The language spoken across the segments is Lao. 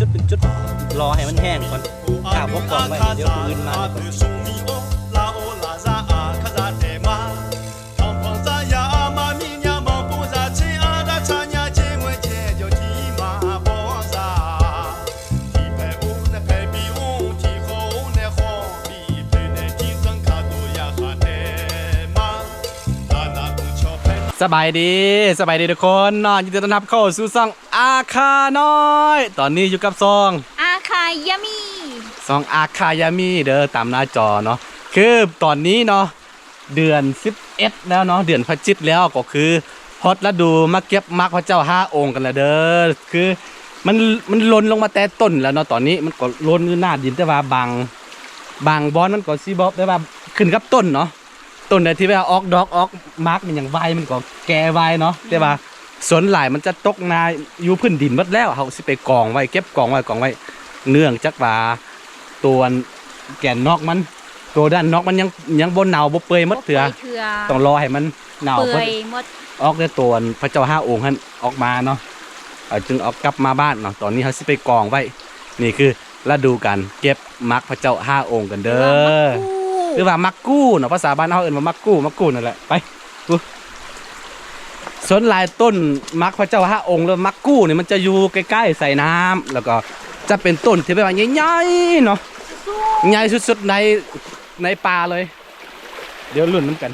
ຈຸດເປັນຈຸດ ລໍໃຫ້ມັນແຫ້ງກ່ອນ ຖ້າບໍ່ກອງໄວ້ ດຽວຜູ້ອື່ນມາ ສະບາຍດີ ສະບາຍດີທຸກຄົນເນາະ ຍິນດີຕ້ອນຮັບເຂົ້າສູ່ຊ່ອງອາຄານ້ອຍ ຕອນນີ້ຢູ່ກັບຊ່ອງ ອາຄາຍາມີ ຊ່ອງອາຄາຍາມີເດີ ຕາມໜ້າຈໍເນາະ ຄືຕອນນີ້ເນາະ ເດືອນສິບເອັດແລ້ວເນາະ ເດືອນພະຈິກແລ້ວ ກໍຄືຮອດລະດູມາເກັບໝາກພະເຈົ້າຫ້າອົງກັນແລ້ວເດີ ຄືມັນ ມັນຫຼົ່ນລົງມາແຕ່ຕົ້ນແລ້ວເນາະ ຕອນນີ້ມັນກໍຫຼົ່ນຢູ່ໜ້າດິນ ແຕ່ວ່າບາງ ບາງບ່ອນມັນກໍຊິບໍ່ ແບບວ່າຂຶ້ນກັບຕົ້ນເນາະ ຕົ້ນໃດທີ່ແບບວ່າອອກດອກອອກໝາກ ມັນຍັງໄວ ມັນກໍແກ່ໄວເນາະ ແຕ່ວ່າສ່ວນຫຼາຍມັນຈະຕົກໜ້າຢູ່ພື້ນດິນໝົດແລ້ວ ເຮົາຊິໄປກອງໄວ້ ເກັບກອງໄວ້ ກອງໄວ້ ເນື່ອງຈາກວ່າ ຕົວແກນນອກມັນ ຕົວດ້ານນອກມັນຍັງ ຍັງບໍ່ເນົ່າບໍ່ເປື່ອຍໝົດເທື່ອ ບໍ່ເປື່ອຍເທື່ອ ຕ້ອງລໍໃຫ້ມັນເນົ່າ ເປື່ອຍໝົດ ອອກແຕ່ຕົວພະເຈົ້າຫ້າອົງຫັ້ນອອກມາເນາະ ເຮົາຈຶ່ງເອົາກັບມາບ້ານເນາະ ຕອນນີ້ເຮົາຊິໄປກອງໄວ້ ນີ້ຄືລະດູການເກັບໝາກພະເຈົ້າຫ້າອົງກັນເດີ ຫຼືວ່າໝາກກູ່ເນາະ ພາສາບ້ານເຮົາເອີ້ນວ່າໝາກກູ່ ໝາກກູ່ນັ້ນແຫຼະ ໄປ ຜູ້ ສ່ວນຫຼາຍຕົ້ນໝາກພະເຈົ້າຫ້າອົງ ຫຼືໝາກກູ່ນີ້ ມັນຈະຢູ່ໃກ້ໆ ສາຍນ້ຳ ແລ້ວກໍຈະເປັນຕົ້ນທີ່ແບບວ່າໃຫຍ່ໆ ເນາະ ໃຫຍ່ສຸດໆ ໃນ ໃນປ່າເລີຍ ດຽວລຸ້ນນຳກັນ.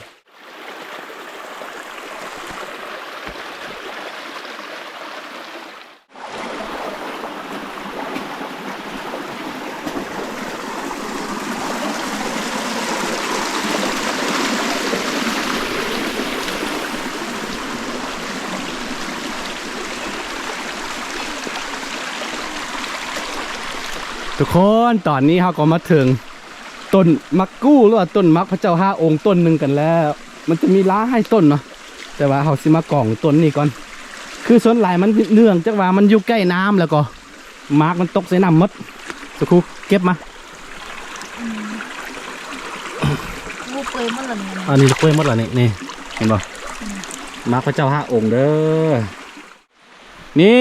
ທຸກຄົນ ຕອນນີ້ເຮົາກໍມາເຖິງຕົ້ນໝາກກູ່ ຫຼືວ່າຕົ້ນໝາກພະເຈົ້າຫ້າອົງຕົ້ນໜຶ່ງກັນແລ້ວ ມັນຈະມີຫຼາຍຕົ້ນເນາະ ແຕ່ວ່າເຮົາຊິມາກອງຕົ້ນນີ້ກ່ອນ ຄືສ່ວນຫຼາຍມັນເນື່ອງຈາກວ່າມັນຢູ່ໃກ້ນ້ຳ ແລ້ວກໍໝາກມັນຕົກໃສ່ນ້ຳໝົດ ສະຄູເກັບມາ ອືມ ໂອ້ ເປື່ອຍໝົດແລ້ວນີ້ ອັນນີ້ເປື່ອຍໝົດແລ້ວນີ້ ນີ້ ເຫັນບໍ່ ອືມ ໝາກພະເຈົ້າຫ້າອົງເດີ ນີ້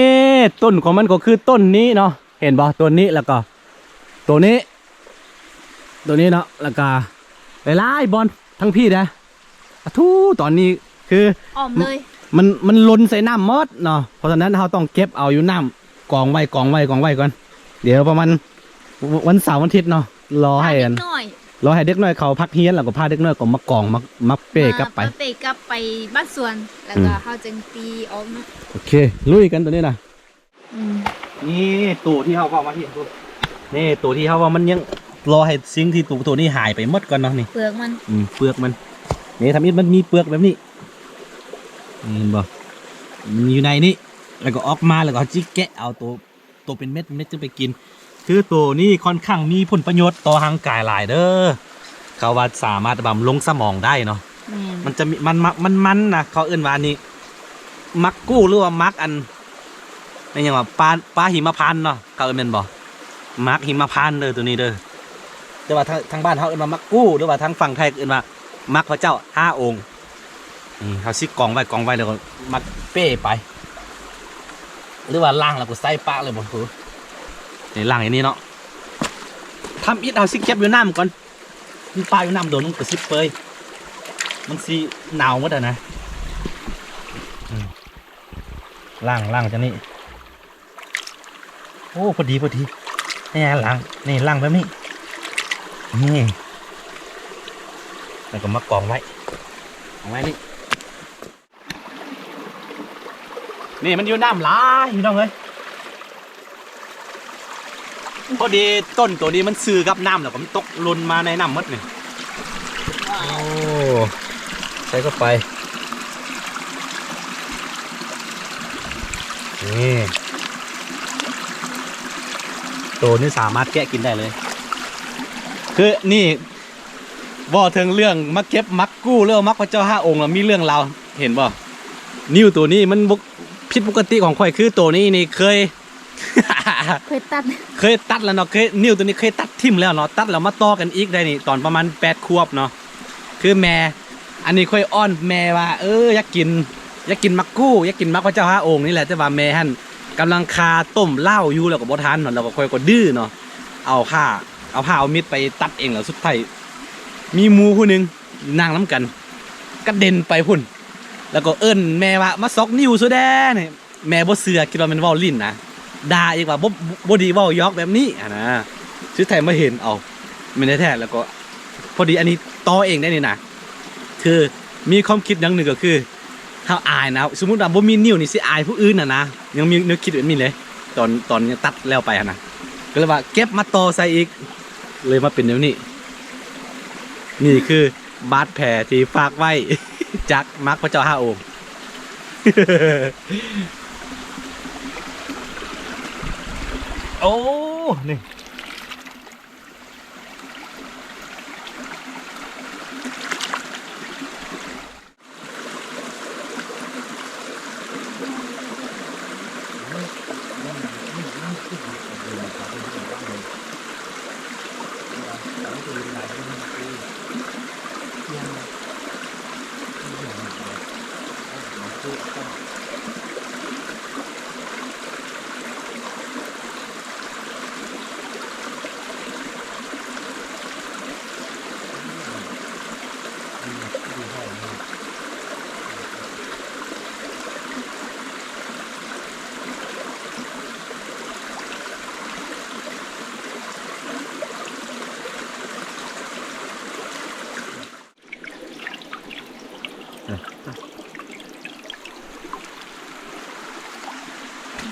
ຕົ້ນຂອງມັນກໍຄືຕົ້ນນີ້ເນາະ ເຫັນບໍ່ ຕົ້ນນີ້ ແລ້ວກໍໂຕນີ້ ໂຕນີ້ເນາະ ແລ້ວກໍຫຼາຍໆບ່ອນທັງພີ້ເດ້ ອາ ທູ ຕອນນີ້ຄືອ້ອມເລີຍ ມັນ ມັນຫຼົ່ນໃສ່ນ້ຳໝົດເນາະ ເພາະສະນັ້ນເຮົາຕ້ອງເກັບເອົາຢູ່ນ້ຳ ກອງໄວ້ ກອງໄວ້ ກອງໄວ້ກ່ອນ ດຽວປະມານ ວ- ວັນເສົາວັນອາທິດເນາະ ລໍໃຫ້ອັນ ເດັກນ້ອຍ ລໍໃຫ້ເດັກນ້ອຍເຂົາພັກຮຽນ ແລ້ວກໍພາເດັກນ້ອຍກໍມາກອງ ມາ ມາເປ້ກັບໄປ ມາເປ້ກັບໄປບ້ານສວນ ແລ້ວກໍ ອືມ ເຮົາຈຶ່ງຕີອອກເນາະ ໂອເຄ ລຸຍກັນໂຕນີ້ນະ ອືມ ນີ້ໂຕທີ່ເຮົາເວົ້າມາທີ່ ນີ້ໂຕທີ່ເຮົາວ່າມັນຍັງ ລໍໃຫ້ສິ່ງທີ່ໂຕ ໂຕນີ້ຫາຍໄປໝົດກ່ອນເນາະ ນີ້ ເປືອກມັນ ອືມ ເປືອກມັນ ນີ້ ທຳອິດມັນມີເປືອກແບບນີ້ ນີ້ເຫັນບໍ່ ມັນຢູ່ໃນນີ້ ແລ້ວກໍອອກມາ ແລ້ວກໍເຮົາຈິແກະເອົາໂຕ ໂຕເປັນເມັດເປັນເມັດຈຶ່ງໄປກິນ ຄືໂຕນີ້ຄ່ອນຂ້າງມີຜົນປະໂຫຍດຕໍ່ຮ່າງກາຍຫຼາຍເດີ ເຂົາວ່າສາມາດບຳລຸງສະໝອງໄດ້ເນາະ ແມ່ນ ມັນຈະມີ ມັນ ມັນ ມັນນະ ເຂົາເອີ້ນວ່າອັນນີ້ ໝາກກູ່ ຫຼືວ່າໝາກອັນ ແມ່ນຫຍັງວະ ປາ ປາຫິມະພານເນາະ ເຂົາເອີ້ນແມ່ນບໍ່ ໝາກຫິມະພານເດີ ໂຕນີ້ເດີ ແຕ່ວ່າທາງ ທາງບ້ານເຮົາເອີ້ນວ່າໝາກກູ່ ຫຼືວ່າທາງຝັ່ງໄທເອີ້ນວ່າໝາກພະເຈົ້າຫ້າອົງ ນີ້ເຮົາຊິກອງໄວ້ ກອງໄວ້ ແລ້ວກໍມາເປ້ໄປ ຫຼືວ່າລ້າງແລ້ວກໍໃສ່ປະເລີຍບໍ່ ນີ້ລ້າງຢ່າງນີ້ເນາະ ທຳອິດເຮົາຊິເກັບຢູ່ນ້ຳກ່ອນ ມັນປະຢູ່ນ້ຳດົນມັນກໍຊິເປື່ອຍ ມັນຊິເນົ່າໝົດຫັ້ນນະ ອືມ ລ້າງ ລ້າງຈັ່ງນີ້ ໂອ້ ພໍດີ ພໍດີ ນີ້ລ້າງ ນີ້ລ້າງແບບນີ້ ນີ້ ແລ້ວກໍມາກອງໄວ້ ກອງໄວ້ນີ້ ນີ້ມັນຢູ່ນ້ຳຫຼາຍພີ່ນ້ອງເອີຍ ພໍດີຕົ້ນໂຕນີ້ມັນຊື່ກັບນ້ຳ ແລ້ວກໍມັນຕົກຫຼົ່ນມາໃນນ້ຳໝົດນີ້ ໂອ້ ໃສ່ເຂົ້າໄປ ນີ້ ໂຕນີ້ສາມາດແກະກິນໄດ້ເລີຍ ຄືນີ້ ເວົ້າເຖິງເລື່ອງມາເກັບໝາກກູ່ ຫຼືວ່າໝາກພະເຈົ້າຫ້າອົງ ແລ້ວມີເລື່ອງລາວ ເຫັນບໍ່ ນິ້ວໂຕນີ້ມັນບໍ່ ຜິດປົກກະຕິຂອງຂ້ອຍ ຄືໂຕນີ້ນີ້ເຄີຍ ເຄີຍຕັດ ເຄີຍຕັດແລ້ວເນາະ ເຄີຍ ນິ້ວໂຕນີ້ເຄີຍຕັດຖິ້ມແລ້ວເນາະ ຕັດແລ້ວມາຕໍ່ກັນອີກໄດ້ນີ້ ຕອນປະມານແປດຂວບເນາະ ຄືແມ່ ອັນນີ້ຂ້ອຍອ້ອນແມ່ວ່າ ເອີ ຢາກກິນ ຢາກກິນໝາກກູ່ ຢາກກິນໝາກພະເຈົ້າຫ້າອົງນີ້ແຫຼະ ແຕ່ວ່າແມ່ຫັ້ນ ກຳລັງຄາຕົ້ມລາວຢູ່ ແລ້ວກໍບໍ່ທັນເນາະ ແລ້ວກໍຂ້ອຍກໍດື້ເນາະ ເອົາຜ້າ ເອົາຜ້າເອົາມິດໄປຕັດເອງ ແລ້ວສຸດທ້າຍມີໝູຜູ້ໜຶ່ງນັ່ງນຳກັນ ກະເດັນໄປພຸ້ນ ແລ້ວກໍເອີ້ນແມ່ວ່າ ມາຊອກນິ້ວຊູແດ່ນີ້. ແມ່ບໍ່ເຊື່ອ ຄິດວ່າແມ່ນເວົ້າຫຼິ້ນນະ ດ່າອີກວ່າ ບໍ່ ບໍ່ດີເວົ້າຢອກແບບນີ້ຫັ້ນນະ. ສຸດທ້າຍມາເຫັນ ເອົ້າ ແມ່ນແທ້ໆ ແລ້ວກໍພໍດີ ອັນນີ້ຕໍ່ເອງໄດ້ນີ້ນະ ຄືມີຄວາມຄິດຢ່າງໜຶ່ງກໍຄື ເຮົາອາຍນະ ສົມມຸດວ່າບໍ່ມີນິ້ວນີ້ ຊິອາຍຜູ້ອື່ນຫັ້ນນະ ຍັງມີແນວຄິດແບບນີ້ເລີຍ ຕອນ ຕອນຍັງຕັດແລ້ວໄປຫັ້ນນະ ກໍເລີຍວ່າເກັບມາຕໍ່ໃສ່ອີກ ເລີຍມາເປັນແນວນີ້. ນີ້ຄື ບາດແຜທີ່ຝາກໄວ້ຈາກມັກພະເຈົ້າຫ້າອົງ. ໂອ້ ນີ້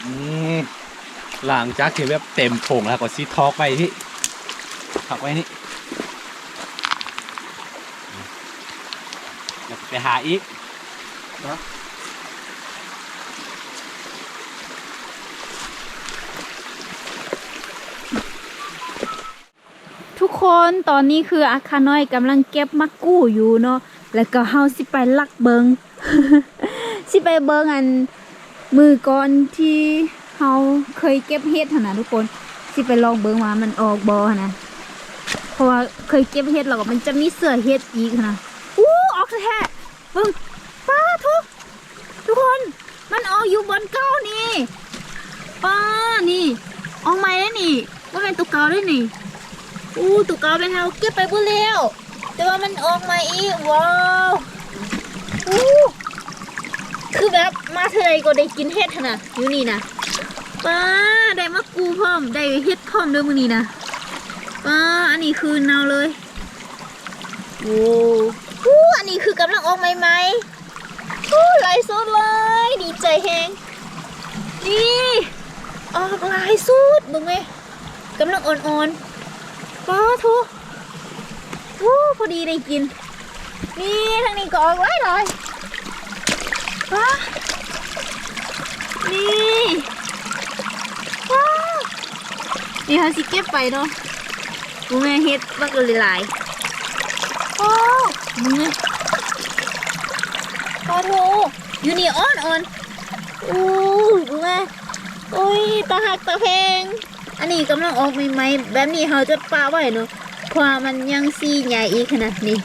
ອືມ ຫຼັງຈາກທີ່ແບບເຕັມຖົງແລ້ວ ກໍຊິຖອກໄວ້ທີ່ ຖອກໄວ້ນີ້ ແລ້ວໄປຫາອີກເນາະ. ທຸກຄົນ ຕອນນີ້ຄືອາຄານ້ອຍກຳລັງເກັບໝາກກູ່ຢູ່ເນາະ ແລ້ວກໍເຮົາຊິໄປລັກເບິ່ງ ຊິໄປເບິ່ງອັນມື້ກ່ອນທີ່ເຮົາເຄີຍເກັບເຫັດຫັ້ນນະທຸກຄົນ ຊິໄປລອງເບິ່ງວ່າມັນອອກບໍ່ຫັ້ນນະ ເພາະວ່າເຄີຍເກັບເຫັດແລ້ວກໍມັນຈະມີເສື້ອເຫັດອີກຫັ້ນນະ. ອູ້ ອອກແທ້ໆ ເບິ່ງ ປາໂທ້ ທຸກຄົນ ມັນອອກຢູ່ບ່ອນເກົ່ານີ້ ປ້າ ນີ້ ອອກໃໝ່ເດ້ນີ້ ບໍ່ແມ່ນໂຕເກົ່າເດ້ນີ້. ອູ້ ໂຕເກົ່າແມ່ນເຮົາເກັບໄປເບິດແລ້ວ ແຕ່ວ່າມັນອອກໃໝ່ອີກ. ວ້າວ ອູ້ ຄືແບບມາເທື່ອໃດກໍໄດ້ກິນເຫັດຫັ້ນນະ ຢູ່ນີ້ນະ. ປ້າ ໄດ້ໝາກກູ່ພ້ອມ ໄດ້ເຫັດພ້ອມເດີມື້ນີ້ນະ. ປ້າ ອັນນີ້ຄືເນົ່າເລີຍ. ໂອ້ ອູ້ ອັນນີ້ຄືກຳລັງອອກໃໝ່ໆ. ໂອ້ ຫຼາຍສຸດເລີຍ ດີໃຈແຮງ. ນີ້ ອອກຫຼາຍສຸດ ເບິ່ງແມ ກຳລັງອ່ອນໆ. ປາໂທ້ ອູ້ ພໍດີໄດ້ກິນ. ນີ້ ທາງນີ້ກໍອອກຫຼາຍໆ. ປາ ນີ້ ວ້າວ ນີ້ເຮົາຊິເກັບໄປເນາະ. ເບິ່ງແມ່ ເຫັດບັກຫຼາຍໆ. ໂອ້ ເບິ່ງແມ່ ປາໂທ້ ຢູ່ນີ້ອ່ອນໆ. ອູ້ ເບິ່ງແມ່ ໂອ້ຍ ຕາຮັກຕາແພງ. ອັນນີ້ກຳລັງອອກໃໝ່ໆ ແບບນີ້ເຮົາຈະປະໄວ້ເນາະ ເພາະວ່າມັນຍັງຊິໃຫຍ່ອີກຫັ້ນນະ. ນີ້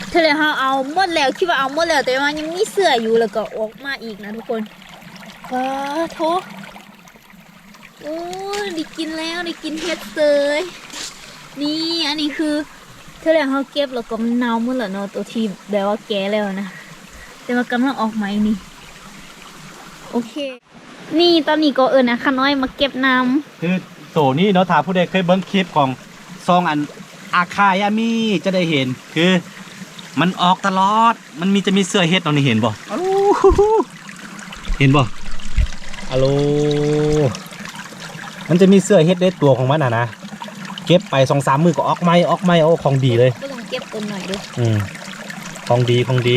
ເທື່ອແລ້ວເຮົາເອົາໝົດແລ້ວ ຄິດວ່າເອົາໝົດແລ້ວ ແຕ່ວ່າຍັງມີເສື້ອຢູ່ ແລ້ວກໍອອກມາອີກນະທຸກຄົນ. ປາໂທ້ ໂອ້ຍ ໄດ້ກິນແລ້ວ ໄດ້ກິນເຫັດເສີຍ. ນີ້ ອັນນີ້ຄືເທື່ອແລ້ວເຮົາເກັບແລ້ວກໍມັນເນົ່າໝົດແລ້ວເນາະ ໂຕທີ່ແບບວ່າແກ່ແລ້ວນະ ແຕ່ວ່າກຳລັງອອກໃໝ່ນີ້. ໂອເຄ ນີ້ ຕອນນີ້ກໍເອີ້ນອາຄານ້ອຍມາເກັບນຳ. ຄືໂຕນີ້ເນາະ ຖ້າຜູ້ໃດເຄີຍເບິ່ງຄລິບຂອງຊ່ອງອັນ ອາຄາຍາມີ ຈະໄດ້ເຫັນ ຄື ມັນອອກຕະຫຼອດ ມັນມີ ຈະມີເສື້ອເຫັດເນາະ. ນີ້ເຫັນບໍ່? ເຫັນບໍ່? ອາໂລ ມັນຈະມີເສື້ອເຫັດໃນຕົວຂອງມັນຫັ້ນນະ. ເກັບໄປສອງສາມມື້ກໍອອກໃໝ່ ອອກໃໝ່. ໂອ້ ຂອງດີເລີຍ. ບໍ່ຕ້ອງເກັບຕົ້ນໜ້ອຍເດີ. ອືມ ຂອງດີ ຂອງດີ.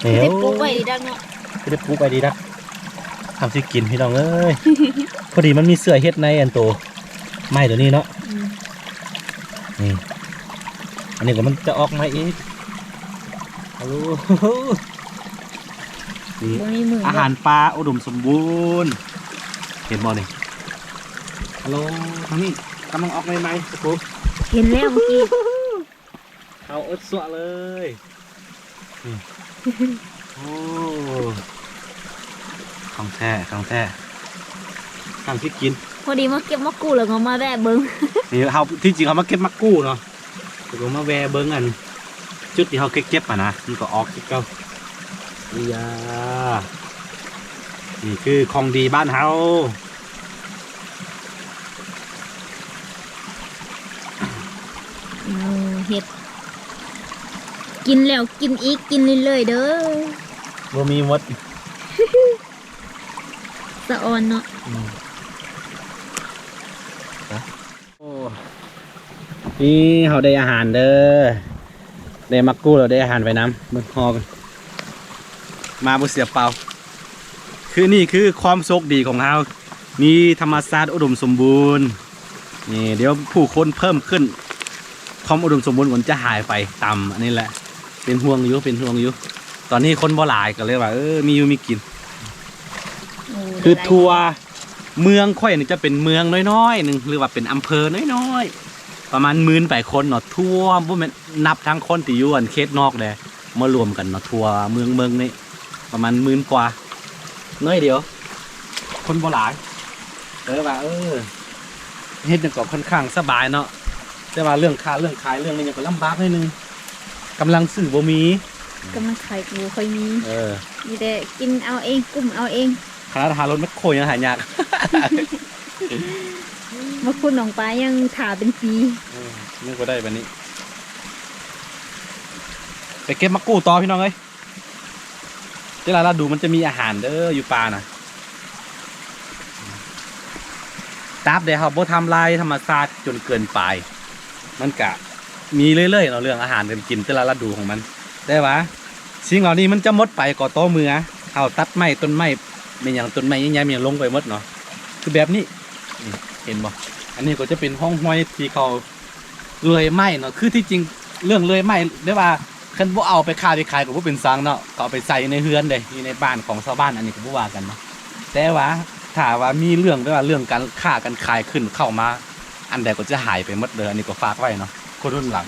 ນີ້ ໄດ້ປູກໄວ້ດີດັກເນາະ. ໄດ້ປູກໄວ້ດີດັກ. ທຳຊິກິນ ພີ່ນ້ອງເອີຍ. ພໍດີມັນມີເສື້ອເຫັດໃນອັນໂຕ ໄມ້ຕົວນີ້ເນາະ. ອືມ ນີ້ ອັນນີ້ກໍມັນຈະອອກມາອີກ. ໂອ້ໂຫ ນີ້ ບໍ່ມີມື ອາຫານປາອຸດົມສົມບູນ. ເຫັນບໍ່ນີ້? ອາໂລ ທາງນີ້ກຳລັງອອກໃໝ່ໆ ຕະປູ. ເຫັນແລ້ວເມື່ອກີ້. ເຂົ້າອົດສົວະເລີຍ. ນີ້ ໂອ້ ຂອງແທ້ ຂອງແທ້ ທາງທີ່ກິນ. ພໍດີມາເກັບໝາກກູດ ແລ້ວກໍມາແວະເບິ່ງ. ນີ້ເຮົາ ທີ່ຈິງເຮົາມາເກັບໝາກກູດເນາະ ແລ້ວກໍມາແວະເບິ່ງອັນ ຈຸດທີ່ເຮົາເກັບໆຫັ້ນນະ ມັນກໍອອກຄືເກົ່າ. ອີຢາ ນີ້ຄືຂອງດີບ້ານເຮົາ. ເອົາເຮັດ ກິນແລ້ວກິນອີກ ກິນເລື້ອຍໆເດີ້. ບໍ່ມີໝົດ ສະອອນເນາະ. ອືມ ໂອ້ ນີ້ເຮົາໄດ້ອາຫານເດີ້ ໄດ້ໝາກກູດ ແລ້ວໄດ້ອາຫານໄປນຳ. ເບິ່ງຫໍ່ ມາບໍ່ເສຍເປົ່າ. ຄືນີ້ຄືຄວາມໂຊກດີຂອງເຮົາ ມີທຳມະຊາດອຸດົມສົມບູນ. ນີ້ ດຽວຜູ້ຄົນເພີ່ມຂຶ້ນ ຄວາມອຸດົມສົມບູນມັນຈະຫາຍໄປຕາມອັນນີ້ແຫຼະ. ເປັນຫ່ວງຢູ່ ເປັນຫ່ວງຢູ່. ຕອນນີ້ຄົນບໍ່ຫຼາຍ ກໍເລີຍວ່າ ເອີ ມີຢູ່ມີກິນ. ໂອ້ ຄືທົ່ວເມືອງຂ້ອຍນີ້ຈະເປັນເມືອງນ້ອຍໆໜຶ່ງ ຫຼືວ່າເປັນອຳເພີນ້ອຍໆ ປະມານໝື່ນປາຍຄົນເນາະ. ທົ່ວ ບໍ່ແມ່ນນັບທັງຄົນທີ່ຢູ່ອັນເຂດນອກແດ່ ມາລວມກັນເນາະ. ທົ່ວເມືອງເມືອງນີ້ປະມານໝື່ນກວ່າ ໜ້ອຍດຽວ ຄົນບໍ່ຫຼາຍ. ເອີ ວ່າ ເອີ ເຮັດຫຍັງກໍຄ່ອນຂ້າງສະບາຍເນາະ ແຕ່ວ່າເລື່ອງຄ້າເລື່ອງຂາຍເລື່ອງນີ້ຫຍັງກໍລຳບາກໜ້ອຍໜຶ່ງ. ກຳລັງຊື້ບໍ່ມີ ກຳລັງຂາຍກໍບໍ່ຄ່ອຍມີ. ເອີ ມີແຕ່ກິນເອົາເອງ ກຸ້ມເອົາເອງ. ຂະໜາດຫາລົດແມັກໂຄຍັງຫາຍາກ ມາຂຸດໜອງປາຍັງຖ້າເປັນປີ. ເອີ ຍັງບໍ່ໄດ້ບາດນີ້. ໄປເກັບໝາກກູດຕໍ່ ພີ່ນ້ອງເອີຍ. ແຕ່ລະລະດູມັນຈະມີອາຫານເດີ້ ຢູ່ປ່ານະ. ຕາບໃດເຮົາບໍ່ທຳລາຍທຳມະຊາດຈົນເກີນໄປ ມັນກະມີເລື້ອຍໆເນາະ ເລື່ອງອາຫານການກິນແຕ່ລະລະດູຂອງມັນ. ແຕ່ວ່າສິ່ງເຫຼົ່ານີ້ມັນຈະໝົດໄປກໍຕໍ່ເມື່ອເຮົາຕັດໄມ້ຕົ້ນໄມ້ ແມ່ນຫຍັງ ຕົ້ນໄມ້ໃຫຍ່ໆ ແມ່ນຫຍັງລົງໄປໝົດເນາະ. ຄືແບບນີ້ ນີ້ ເຫັນບໍ່? ອັນນີ້ກໍຈະເປັນຮ່ອງຮອຍທີ່ເຂົາ ເລື່ອຍໄມ້ເນາະ. ຄືທີ່ຈິງເລື່ອງເລື່ອຍໄມ້ ແບບວ່າຄັນບໍ່ເອົາໄປຄ້າໄປຂາຍກໍບໍ່ເປັນຫຍັງເນາະ ກໍເອົາໄປໃສ່ໃນເຮືອນເດ້ ຢູ່ໃນບ້ານຂອງຊາວບ້ານ ອັນນີ້ກໍບໍ່ວ່າກັນເນາະ. ແຕ່ວ່າຖ້າວ່າມີເລື່ອງ ແບບວ່າເລື່ອງການຄ້າການຂາຍຂຶ້ນເຂົ້າມາ ອັນໃດກໍຈະຫາຍໄປໝົດເດີ. ອັນນີ້ກໍຝາກໄວ້ເນາະ ຄົນລຸ້ນຫຼັງ.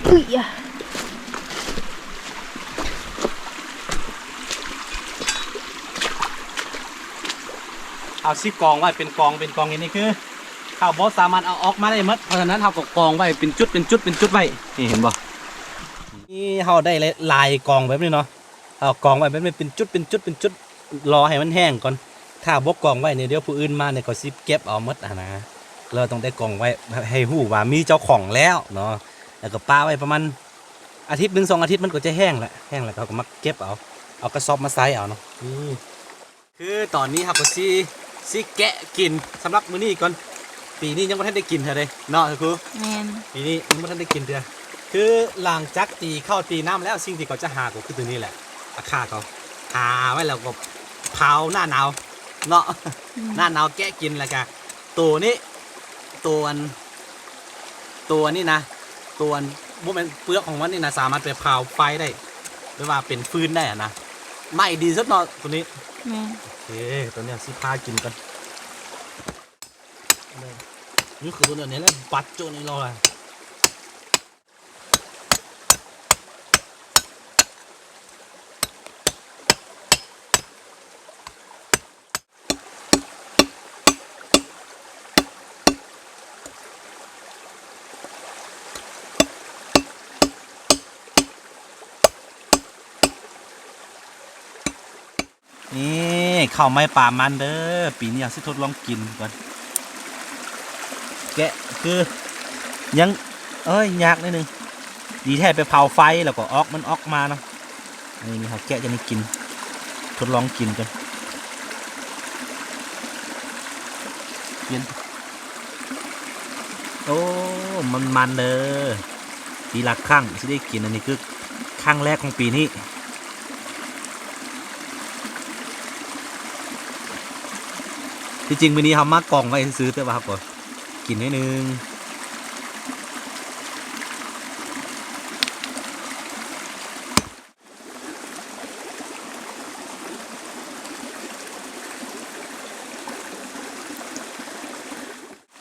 ອຸ້ຍ ເຮົາຊິກອງໄວ້ເປັນກອງເປັນກອງ. ອັນນີ້ຄືເຮົາບໍ່ສາມາດເອົາອອກມາໄດ້ໝົດ ເພາະສະນັ້ນເຮົາກໍກອງໄວ້ເປັນຈຸດເປັນຈຸດເປັນຈຸດໄວ້. ນີ້ເຫັນບໍ່? ນີ້ເຮົາໄດ້ຫຼາຍກອງແບບນີ້ເນາະ. ເອົາກອງໄວ້ແບບນີ້ເປັນຈຸດເປັນຈຸດເປັນຈຸດ ລໍໃຫ້ມັນແຫ້ງກ່ອນ. ຖ້າບໍ່ກອງໄວ້ນີ້ ດຽວຜູ້ອື່ນມານີ້ ເຂົາຊິເກັບເອົາໝົດຫັ້ນນະ. ເຮົາຕ້ອງໄດ້ກອງໄວ້ໃຫ້ຮູ້ວ່າມີເຈົ້າຂອງແລ້ວເນາະ. ແລ້ວກໍປະໄວ້ປະມານອາທິດໜຶ່ງສອງອາທິດ ມັນກໍຈະແຫ້ງແຫຼະ. ແຫ້ງແລ້ວເຂົາກໍມາເກັບເອົາ ເອົາກະສອບມາໃສ່ເອົາເນາະ. ອືມ ຄືຕອນນີ້ເຮົາກໍຊິ ຊິແກະກິນສຳລັບມື້ນີ້ກ່ອນ. ປີນີ້ຍັງບໍ່ທັນໄດ້ກິນເທື່ອເດ້ເນາະ ທ່ານຄູ? ແມ່ນ ປີນີ້ຍັງບໍ່ທັນໄດ້ກິນເທື່ອ. ຄືຫຼັງຈາກຕີເຂົ້າຕີນ້ຳແລ້ວ ສິ່ງທີ່ເຂົາຈະຫາກໍຄືໂຕນີ້ແຫຼະ ອາຄາເຂົາຫາໄວ້ແລ້ວກໍເຜົາໜ້າໜາວເນາະ. ອືມ ໜ້າໜາວແກະກິນ. ແລ້ວກະໂຕນີ້ ໂຕອັນ ໂຕອັນນີ້ນະ ໂຕອັນ ບໍ່ແມ່ນເປືອກຂອງມັນນີ້ນະ ສາມາດໄປເຜົາໄຟໄດ້ ຫຼືວ່າເປັນຟືນໄດ້ຫັ້ນນະ. ໄມ້ດີສຸດເນາະໂຕນີ້. ແມ່ນ ໂອເຄ ໂຕນີ້ຊິພາກິນກ່ອນ. ນີ້ຄືໂຕນີ້ແຫຼະ ບັດໂຈະນີ້ລອລະ. ນີ້ ເຂົ້າໄມ້ປາມັນເດີ. ປີນີ້ເຮົາຊິທົດລອງກິນກ່ອນ. ແກະຄືຍັງ ເອີຍ ຍາກໜ້ອຍໜຶ່ງ. ດີແທ້ໄປເຜົາໄຟແລ້ວກໍອອກ ມັນອອກມາເນາະ. ນີ້ ນີ້ເຮົາແກະຈະໄດ້ກິນ ທົດລອງກິນກ່ອນ. ເຢັນ ໂອ້ ມັນໆເດີ. ປີລະຄັ້ງຊິໄດ້ກິນ ອັນນີ້ຄືຄັ້ງແລກຂອງປີນີ້. ທີ່ຈິງມື້ນີ້ເຮົາມາກອງໄວ້ຊື່ໆ ແຕ່ວ່າເຮົາກໍກິນໜ້ອຍໜຶ່ງ.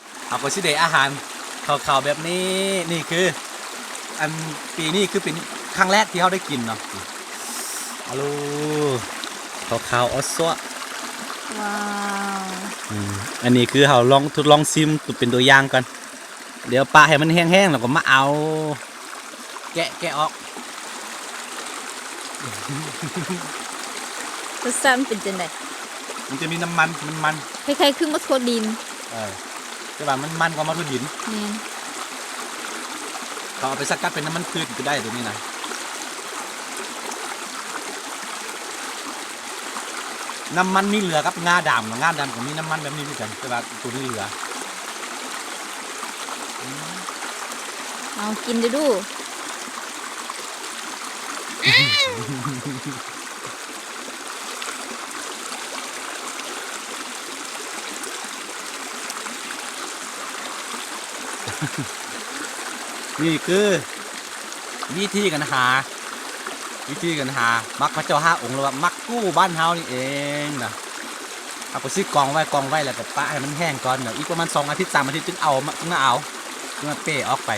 ອ ກໍຊິໄດ້ອາຫານຂາວໆແບບນີ້. ນີ້ຄື ອັນ ປີນີ້ຄືເປັນຄັ້ງແລກທີ່ເຮົາໄດ້ກິນເນາະ. ອາໂລ ຂາວໆ ອອດຊວະ. ວ້າວ ອືມ ອັນນີ້ຄືເຮົາລອງ ທົດລອງຊິມເປັນຕົວຢ່າງກ່ອນ. ດຽວປະໃຫ້ມັນແຫ້ງໆ ແລ້ວກໍມາເອົາ ແກະ ແກະອອກ. ລົດຊາດມັນເປັນຈັ່ງໃດ? ມັນຈະມີນ້ຳມັນ ມັນໆ ຄ້າຍໆຄືໝາກຖົ່ວດິນ. ເອີ ແຕ່ວ່າມັນມັນກວ່າໝາກຖົ່ວດິນ. ແມ່ນ. ເຂົາເອົາໄປສະກັດເປັນນ້ຳມັນພືດກໍໄດ້ໂຕນີ້ນະ. ນ້ຳມັນມີເຫຼືອກັບງາດຳເນາະ, ງາດຳກໍມີນ້ຳມັນແບບນີ້ຄືກັນ ແຕ່ວ່າໂຕນີ້ເຫຼືອ. ເອົາກິນດູດູ. ນີ້ຄືວິທີການຫາ ວິທີການຫາໝາກພະເຈົ້າຫ້າອົງ ຫຼືວ່າໝາກກູ່ບ້ານເຮົານີ້ເອງນະ. ເຮົາກໍຊິກອງໄວ້ ກອງໄວ້ ແລ້ວກໍປະໃຫ້ມັນແຫ້ງກ່ອນເນາະ. ອີກປະມານສອງອາທິດ ສາມອາທິດ ຈຶ່ງເອົາມາ ຈຶ່ງມາເອົາ ຈຶ່ງມາເປ້ອອກໄປ.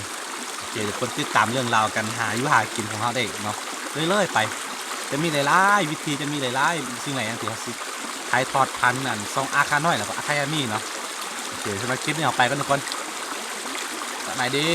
ໂອເຄ ທຸກຄົນຕິດຕາມເລື່ອງລາວການຫາຢູ່ຫາກິນຂອງເຮົາໄດ້ເນາະ ເລື້ອຍໆໄປ. ຈະມີຫຼາຍໆວິທີ ຈະມີຫຼາຍໆສິ່ງຫຼາຍຢ່າງທີ່ເຮົາຊິຖ່າຍທອດຜ່ານອັນຊ່ອງອາຄານ້ອຍ ແລ້ວກໍອາຄາຍາມີເນາະ. ໂອເຄ ສຳລັບຄລິບນີ້ເຮົາໄປກ່ອນທຸກຄົນ ສະບາຍດີ.